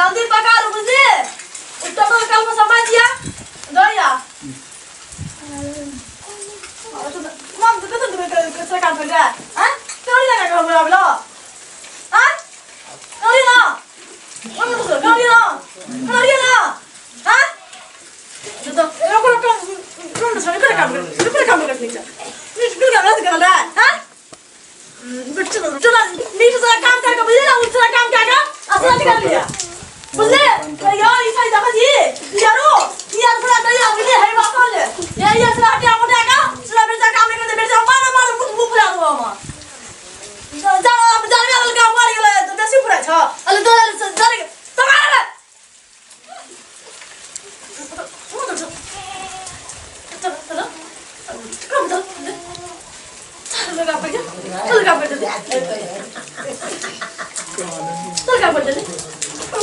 जल्दी पका लू बुझली उत्तर तो कल में समय दिया दया मम तो कतन तुम्हें कचरा काम कर रहा है हाँ क्यों नहीं लगा कर बोला हाँ क्यों नहीं ना मम तो क्यों नहीं ना क्यों नहीं ना हाँ तो रुको रुको रुको रुको काम कर रुको काम कर नहीं रुको काम कर रहा है हाँ चलो नीचे से काम करके बुझले ना उस काम क्या का असला निकाल लिया बुझले यार ई साई देखा जी यारो यार सला दया बुझले है बात ले ये ये सला हटिया मोटा का सला बेटा काम नहीं करते बेटा मार मार मुंह मुंह फुला दो हम जा जा जा का मार गेलै तो बेसी फुरा छ अले दो जा तमारा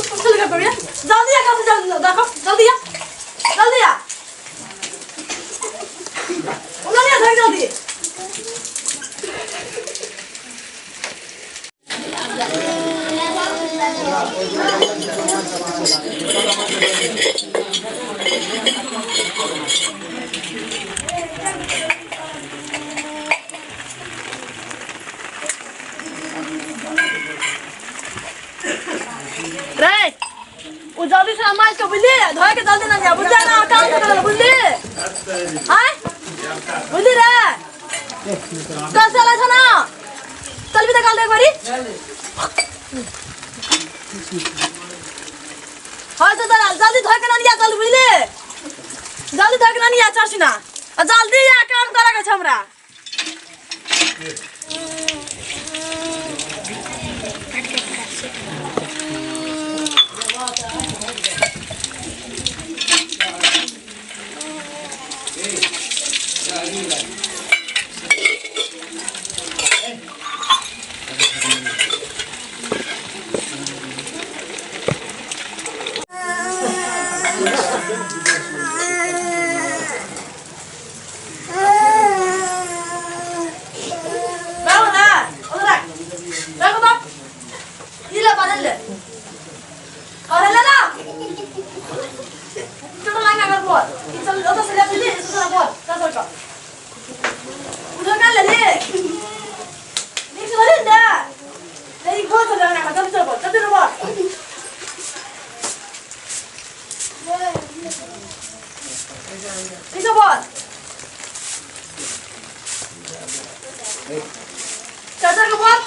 जल्दी आ जल्दी देखो जल्दी आ जल्दी आ जल्दी आ जल्दी रे ओ जल्दी से माइक के बुझली धोए के जल्दी ना जा बुझले ना काम कर बुझली हाय बुझली रे कल चला छ ना चल भी त कल एक बारी हाँ तो चल जल्दी धोए के ना लिया चल बुझली जल्दी धोए के ना लिया चल ना आ जल्दी या काम करे के छ हमरा राखो ना ओतऽ राख राखो बाप ई ले बान्हल ले अरे ले ना चलो लाइन अगर बोल ई चल ओतऽ से ले चली ई चल बोल चल चल चल उधर का ले ले नीचे धरे दे ले ई खोल चल ना चल चल बोल चल चल बोल नीचे बोल चाचा के बोल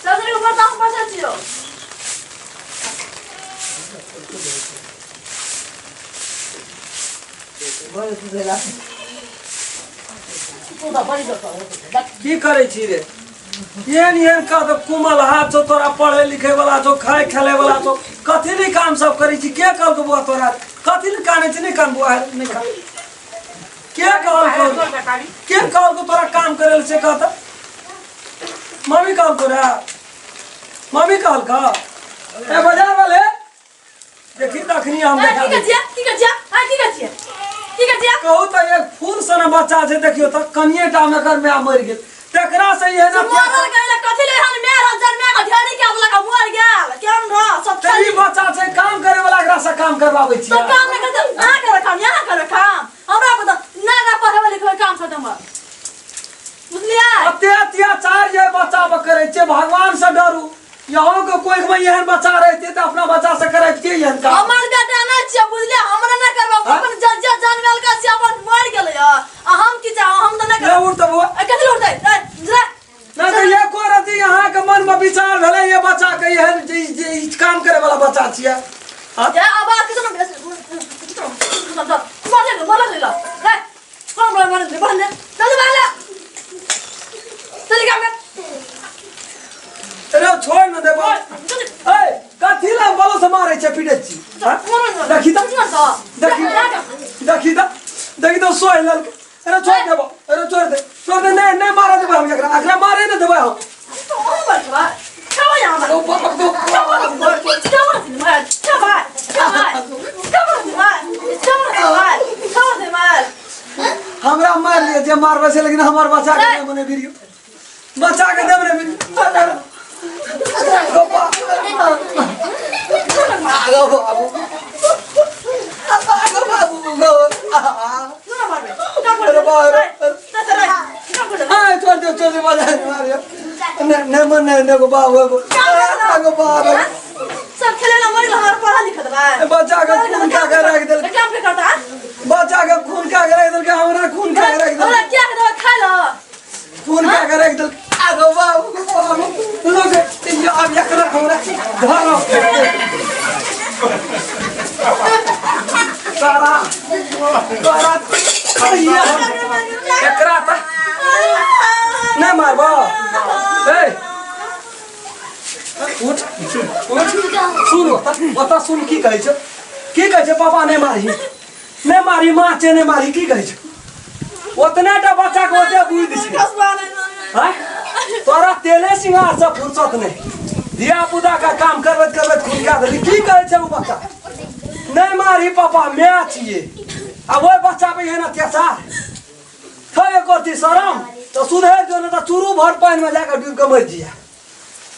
चाचा के बोल ताऊ पास छियो की करै छी रे एहन एहन कह तऽ कोमल हाथ छौ तोरा पढ़े लिखे वाला छौ खाए खेले वाला छौ कथी नहि काम सब करै छी के कहलकौ बौआ तोरा कथी ले कानै छी नहि कान बौआ नहि कान के कहलकौ के कहलकौ तोरा काम करै ले से कह तऽ मम्मी कहलकौ रे मम्मी कहलकौ ए बाजार वाले देखी तखनी हम ए, देखा की दै कहै छियै की कहै छियै आ की कहै छियै की कहै छियै कहू तऽ एक फूल सन बच्चा छै देखियौ तऽ कनिए टा मे एकर माय मरि गेल तकरा से एहन मरल गेल कथी ले हन मेर जन्मे के ढेरी के देलक मर गेल केहन रह सब तऽ ई बच्चा छै काम करे वाला एकरा से काम करवाबै तो छियै काम नहीं करते अहाँ करबै काम यहाँ करबै काम हमरा बता ना ना पढ़ेबै लिखबै काम खत्म बुझलियै अते अत्याचार जे बच्चा पर करै छै भगवान से डरू यहों के कोई में एहन बच्चा रहते तऽ अपना बच्चा से करैत के एहन काम हमर बेटा नहि छियै बुझलियै हमरा नहि करबै हाँ? अपन जे जे जनमेल का छियै अपन मरि गेलै आ हम की चाहब हम तऽ नहि ले करबै उठ तऽ बौआ ए, कथी लौटतै ए, जरा नहि तऽ एको रति अहाँके मन में विचार भेलै ये बच्चा के एहन जे जे ई काम करे वाला बच्चा छियै हाँ? ए, आवाज के सुन मरले मरले ले ए कौन मरले मरले मरले जल्दी मरले जल्दी काम कर अरे छोड़ न दे बा ए कथी ला बोलो से मारै छै पीटै छी हाँ? देखी तऽ देखी देखी तऽ देखी तऽ सोहि लेलकै अरे छोड़ देबो अरे छोड़ दे छोड़ दे नहीं नहीं मारे देबै हम एकरा एकरा मारे नहीं देबै हम ओ बाप रे हमरा मार लिए जे मारबै से लेकिन हमर बच्चा के नहि मने बिरियो बच्चा के देब ने बिरियो अरे ने ने मन ने ने गो बाबू एगो एगो बाबू। सब खेले ला मर हमार पढ़ा लिखा दबा। बच्चा के खून खा के राख देल। काम पे करता। बच्चा के खून खा के राख देल, हमरा खून खा के राख देल। हमरा क्या के दबा खा लो। खून खा के राख देल। आगो बाबू बाबू लोग ये अब एकरा हमरा धरो तारा तारा अय्या एकरा त नहीं मारबो। ए उठ उठ, सुन ओतऽ ओतऽ सुन, की कहै छै, की कहै छै? पापा नहि मारही, नहि मारही, माँ छै, नहि मारही। की कहै छै? ओतने टा बच्चा के ओते बुद्धि छै। आँय? तोरा तेले सिंगार से फुर्सत नहीं, धिया पुता का काम करबैत करबैत खून खा देली। की कहै छै ओ बच्चा? नहि मारही पापा, माय छियै। आ ओहि बच्चा पे एहन अत्याचार छै, एको रत्ती शरम तऽ सुधरि जो, नहि तऽ चूरू भर पानिमे जाकऽ डूबि कऽ मरि जिया।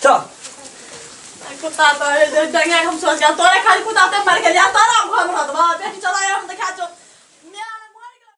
चल। कुत्ता तो डंगा हम सोच गया तोरे खाली कुत्ता ते मर गेल या तारा घर में रहत बा बेटी चला हम देखा छो।